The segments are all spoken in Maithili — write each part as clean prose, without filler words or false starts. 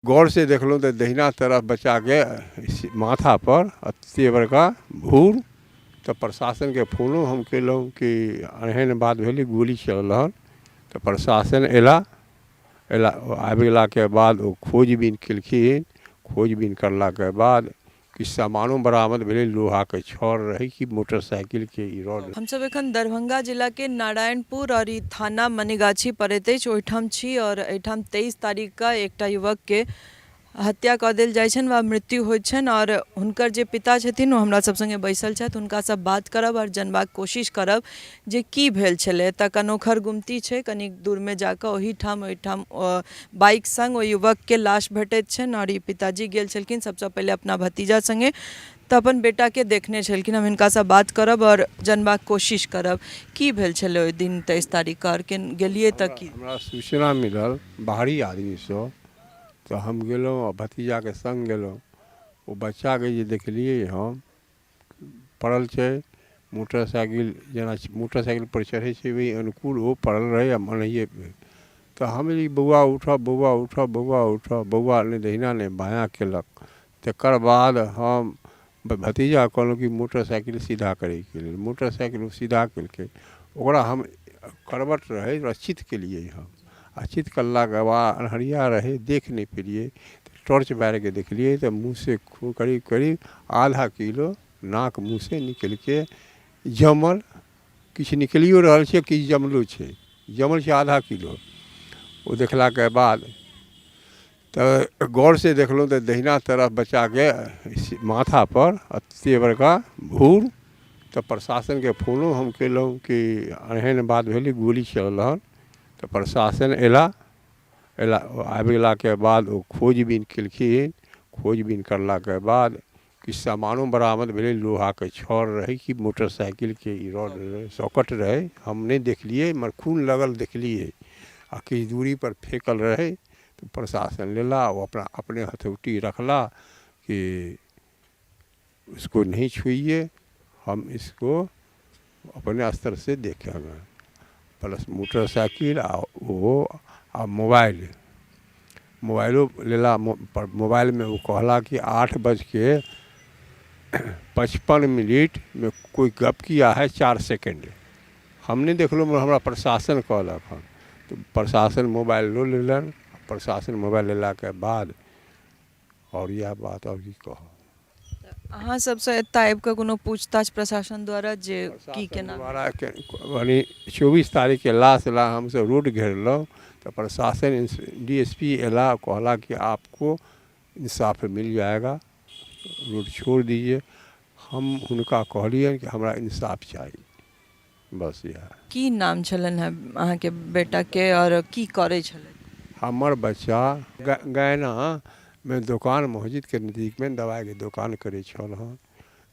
गौरसँ देखलहुँ तऽ दहिना तरफ बच्चाके माथापर एतेक बड़का भूर। तऽ प्रशासनके फोनो हम केलहुँ कि एहन बात भेलै, गोली चलल हन। तऽ प्रशासन अयला, अयला, आबि गेलाके बाद ओ खोजबीन केलखिन। खोजबीन करलाके बाद किछु सामानो बरामद भेलै, लोहाके छड़ रहै कि मोटरसाइकिलके ई रॉड। हमसब एखन दरभंगा जिलाके नारायणपुर और ई थाना मनीगाछी पड़ैत अछि ओहिठाम छी और एहिठाम 23 तारीखके एकटा युवकके हत्या कऽ देल जाइ छनि वा मृत्यु होइत छनि और हुनकर जे पिता छथिन ओ हमरा सब सङ्गे बैसल छथि। हुनकासँ बात करब और जनबाक कोशिश करब जे की भेल छलै। एतऽ कनोखर गुमती छै, कनिक दूरमे जाकऽ ओहिठाम बाइक सङ्ग ओहि युवकके लाश भेटैत छनि आओर ई पिताजी गेल छलखिन सभसँ पहिले अपना भतीजा सङ्गे तऽ अपन बेटाके देखने छलखिन। हम हिनकासँ बात करब आओर जनबाक कोशिश करब की भेल छलै ओहि दिन 23 तारीखके आओर गेलियै तऽ की। हमरा सूचना मिलल बाहरी आदमीसँ, तऽ हम गेलहुँ आ भतीजाके सङ्ग गेलहुँ। ओ बच्चाके जे देखलियै हम पड़ल छै, मोटरसाइकिल जेना मोटरसाइकिलपर चढ़ै छै ओहि अनुकूल ओ पड़ल रहै आ ओनाहिए। तऽ हम ई बौआ उठऽ, बौआ उठऽ, बौआ उठऽ, बौआ नहि दहिना नहि बायाँ केलक। तकर बाद हम भतीजा कहलहुँ कि मोटरसाइकिल सीधा करैके लेल। मोटरसाइकिल ओ सीधा केलकै, ओकरा हम करबट रहै ओकरा चित केलियै हम। आ चित करलाके बाद अन्हरिया रहै, देख नहि पेलियै, टॉर्च बारिके देखलियै तऽ मुँहसँ खून करीब करीब आधा किलो नाक मुँहसँ निकलिके जमल, किछु निकलियो रहल छै, किछु जमलो छै, जमल छै आधा किलो। ओ देखलाके बाद तऽ गौरसँ देखलहुँ तऽ दहिना तरफ बच्चाके माथापर एतेक बड़का भूर। तऽ प्रशासनके फोनो हम केलहुँ कि एहन बात भेलै, गोली चलल हन। तऽ प्रशासन अयला, अयला, आबि गेलाके बाद ओ खोजबीन केलखिन। खोजबीन करलाके बाद किछु सामानो बरामद भेलै, लोहाके छड़ रहै कि मोटरसाइकिलके ई रॉड रहै, सॉकेट रहै, हम नहि देखलियै, मगर खून लगल देखलियै आ किछु दूरीपर फेकल रहै। तऽ प्रशासन लेला, ओ अपना अपने हथौटी रखला कि उसको नहीं छुइए, हम इसको अपने स्तर से देखेंगे। प्लस मोटरसाइकिल आ ओ आ मोबाइल, मोबाइलो लेला। मोबाइलमे ओ कहला कि 8 बजके 55 मिनटमे कोई गप किया है 4 सेकेंड। हम नहि देखलहुँ, मगर हमरा प्रशासन कहलक हन। तऽ प्रशासन मोबाइलो लेलनि। प्रशासन मोबाइल लेलाके बाद आओर इएह बात, आओर की कहब। अहाँ सबसँ एतऽ आबि कऽ कोनो पूछताछ प्रशासन द्वारा जे की केना? द्वारा यानी 24 तारीखके लाश ला हमसब रोड घेरलहुँ तऽ प्रशासन DSP अयला, कहला कि आपको इंसाफ मिल जाएगा, रोड छोड़ दीजिए। हम हुनका कहलियनि कि हमरा इंसाफ चाही, बस इएह। की नाम छलनि हेँ अहाँके बेटाके आओर की करै छलथि? हमर बच्चा गैनामे दोकान मस्जिदके नजदीकमे दवाइके दोकान करै छल हँ।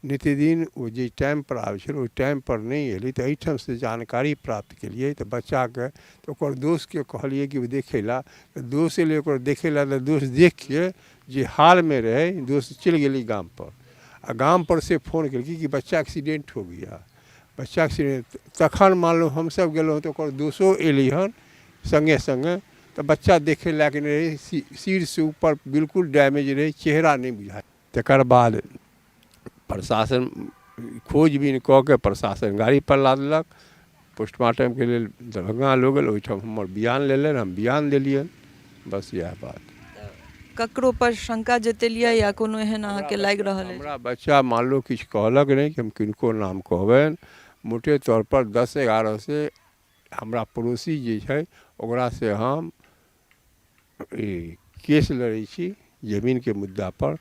नित्यदिन ओ जे टाइमपर आबै छल ओहि टाइमपर नहि अएलै, तऽ एहिठामसँ जानकारी प्राप्त केलिए तऽ बच्चाके तऽ ओकर दोस्तके कहलिए कि ओ देखै लए। तऽ दोस्त अएलै ओकर देखै लए, तऽ दोस्त देखिके जे हालमे रहै, दोस्त चलि गेलै गामपर आओर गामपर से फोन केलकै कि बच्चा एक्सीडेन्ट हो गया, बच्चा एक्सीडेन्ट। तखन मानलहुँ हमसब गेलहुँ तऽ ओकर दोस्तो अएलै हन सङ्गे सङ्गे। तऽ बच्चा देखै लायक नहि रहै, सिरसँ ऊपर बिल्कुल डैमेज रहै, चेहरा नहि बुझाइ। तकर बाद प्रशासन खोजबीन कऽ के प्रशासन गाड़ीपर लादलक, पोस्टमार्टमके लेल दरभंगा लऽ गेल। ओहिठाम हमर बयान लेलनि, हम बयान देलियनि, बस इएह बात। ककरो पर शंका जतेलियै या कोनो एहन अहाँके लागि रहल अछि? हमरा बच्चा मानलो किछु कहलक नहि कि हम किनको नाम कहबनि। मोटे तौरपर 10-11 से हमरा पड़ोसी जे छै ओकरासँ हम ई केस लड़ै छी जमीनके मुद्दापर।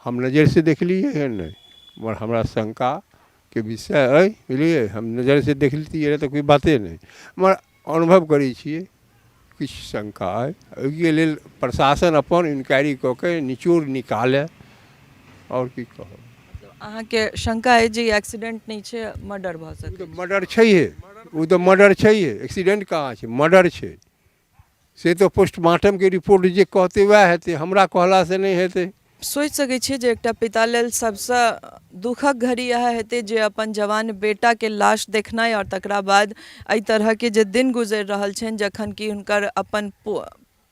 हम नजरिसँ देखलियै हँ नहि, मगर हमरा शङ्काके विषय अइ, बुझलियै। हम नजरिसँ देख लेतियै रहए तऽ कोइ बाते नहि, मगर अनुभव करै छियै, किछु शङ्का अइ। ओहिके लेल प्रशासन अपन इन्क्वायरी कऽ के निचोड़ निकालै, आओर की कहब। अहाँके शंका अछि जे ई एक्सीडेंट नहि छै, मर्डर भऽ सकै? ओ तऽ मर्डर छैहे, ओ तऽ मर्डर छैहे। एक्सीडेंट कहाँ छै? मर्डर छै। से तऽ पोस्टमार्टमके रिपोर्ट जे कहतै वएह हेतै, हमरा कहलासँ नहि हेतै। सोचि सकै छियै जे एकटा पिता लेल सबसँ दुखक घड़ी इएह हेतै जे अपन जवान बेटाके लाश देखनाइ आओर तकरा बाद एहि तरहके जे दिन गुजरि रहल छनि, जखन कि हुनकर अपन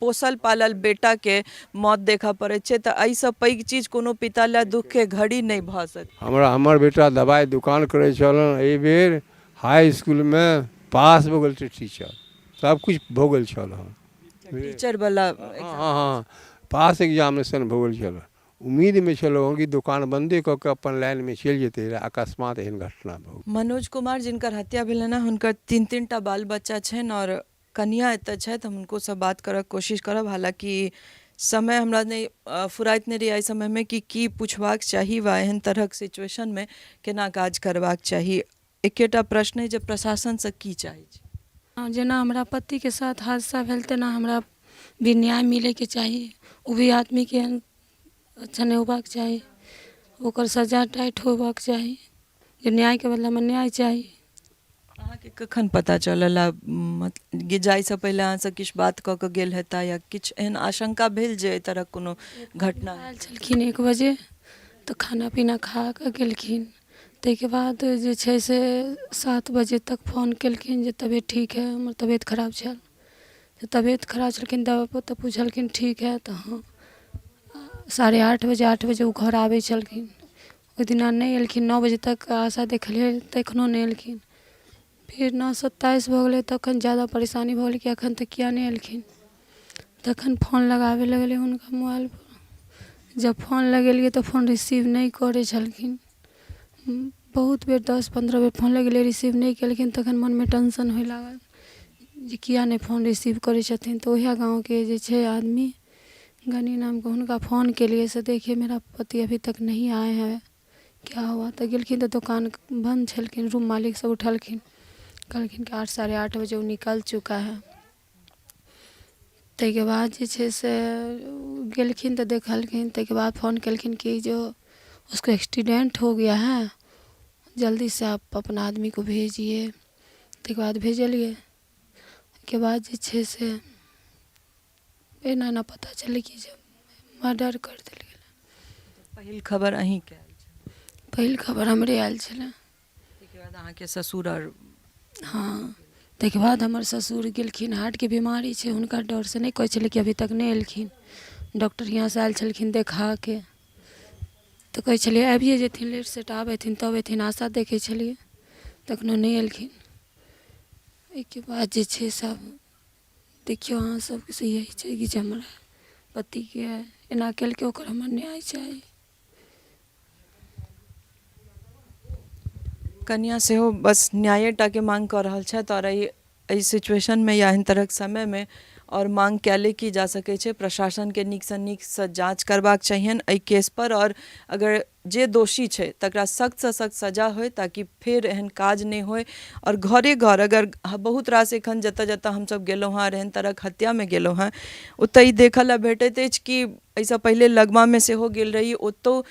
पोसल पालल बेटाके मौत देखऽ पड़ैत छै, तऽ एहिसँ पैघ चीज कोनो पिता लए दुःखके घड़ी नहि भऽ सकै। हमरा हमर बेटा दबाइ दोकान करै छलन, एहिबेर हाइ इसकुलमे पास भऽ गेल छै टीचर, सबकिछु भऽ गेल छल हन। टीचर वाला? हँ हँ हँ, पास एग्जामिनेशन भऽ गेल छल। उम्मीदमे छलहुँ कि दोकान बन्दे कऽ कऽ अपन लाइनमे चलि जेतै रहए, अकस्मात एहन घटना भऽ गेल। मनोज कुमार जिनकर हत्या भेलनि हँ, हुनकर 3-3 टा बाल बच्चा छनि आओर कनिया एतऽ छथि। हम हुनकोसँ बात करऽके कोशिश करब, हालाँकि समय हमरा नहि फुराइत नहि रहैए एहि समयमे कि की पुछबाक चाही वा एहन तरहक सिचुएशनमे केना काज करबाक चाही। एकेटा प्रश्न अइ जे प्रशासनसँ की चाहै छी? जेना हमरा पतिके साथ हादसा भेल, तेना हमरा भी न्याय मिलैके चाही। ओ भी आदमीके अच्छा नहि होबाक चाही, ओकर सजा टाइट होबाक चाही, जे न्यायके बदलामे न्याय चाही। अहाँके कखन पता चलल? मतलब जाइसँ पहिले अहाँसँ किछु बात कऽ कऽ गेल हेता या किछु एहन आशंका भेल जे एहि तरहक कोनो घटना? आयल छलखिन 1 बजे तऽ खाना पीना खा कऽ गेलखिन। ताहिके बाद जे छै से 7 बजे तक फोन केलखिन जे तबियत ठीक है? हमर तबियत खराब छल। तऽ तबियत खराब छलखिन तऽ पुछलखिन, ठीक है? तऽ हँ। 8:30 बजे, 8 बजे ओ घर आबै छलखिन। ओहि दिना नहि एलखिन। 9 बजे तक आशा देखलियै, तखनो नहि एलखिन। फेर 9:27 भऽ गेलै, तखन ज्यादा परेशानी भऽ गेलै कि एखन तक किया नहि एलखिन। तखन फोन लगाबय लगलियै हुनका मोबाइलपर। जब फोन लगेलियै तऽ फोन रिसीव नहि करै छलखिन। बहुत बेर, 10-15 बेर फोन लगेलियै, रिसीव नहि केलखिन। तखन मनमे टेंशन होय लागल जे किया नहि फोन रिसीव करै छथिन। तऽ उएह गाँवके जे छै आदमी, गनी नामके, हुनका फोन केलियै से देखिए, मेरा पति अभी तक नहीं आए हैं, क्या हुआ? तऽ गेलखिन तऽ दोकान बन्द छलखिन। रूम मालिक सब उठलखिन, कहलखिन कि 8, 8:30 बजे ओ निकल चुका है। ताहिके बाद जे छै से गेलखिन तऽ देखलखिन। ताहिके बाद फोन केलखिन कि जो उसको एक्सीडेंट हो गया है, जल्दी से आप अपना आदमी को भेजिए। ताहिके बाद भेजलियै। ओहिके बाद जे छै से एना एना पता चललै कि जे मर्डर कर देल गेलै। पहिल खबर अहीँके आयल छल? पहिल खबर हमरे आयल छलै। ताहिके बाद अहाँके ससुर आओर? हँ, ताहिके बाद हमर ससुर गेलखिन। हार्टके बीमारी छै हुनका, डरसँ नहि कहै छलै कि अभी तक नहि एलखिन। डॉक्टर हियाँसँ आयल छलखिन देखाके, तऽ कहै छलियै आबिए जेथिन, लेट सेट आब अयथिन तब अयथिन। आशा देखै छलियै, तखनो नहि एलखिन। एहिके बाद जे छै सब देखियौ, अहाँ सबके से यही छै कि जे हमरा पतिके एना केलकै, ओकर हमरा न्याय चाही। कनिया सेहो बस न्यायेटाके माँग कऽ रहल छथि आओर एहि एहि सिचुएशनमे या एहन तरहक समयमे आओर माँग कएले की जा सकै छै? प्रशासनके नीकसँ नीकसँ जाँच करबाक चाहियनि एहि केसपर आओर अगर जे दोषी छै तकरा सख्तसँ सख्त सजा होइ, ताकि फेर एहन काज नहि होइ। आओर घरे घर अगर बहुत रास एखन जतऽ जतऽ हमसभ गेलहुँ हँ आओर एहन तरहक हत्यामे गेलहुँ हँ, ओतऽ ई देखऽ लए भेटैत अछि कि एहिसँ पहिले लगमामे सेहो गेल रही, ओतहु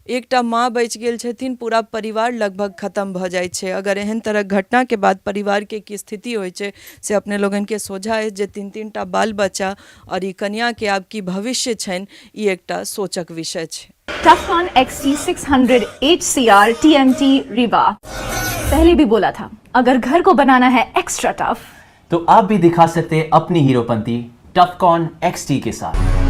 एकटा माँ बचि गेल छथिन, पूरा परिवार लगभग खतम भऽ जाइ छै। अगर एहन तरहक घटनाके बाद परिवारके की स्थिति होइ छै से अपने लोगनके सोझा अछि, जे 3-3 टा बाल बच्चा आओर ई कनिआँके आब की भविष्य छनि, ई एकटा सोचक विषय छै। Tufcon XT600 HCR TMT Rebar। पहले भी बोला था, अगर घर को बनाना है एक्स्ट्रा टफ तो आप भी दिखा सकते हैं अपनी हीरोपंती टफकॉन XT के साथ।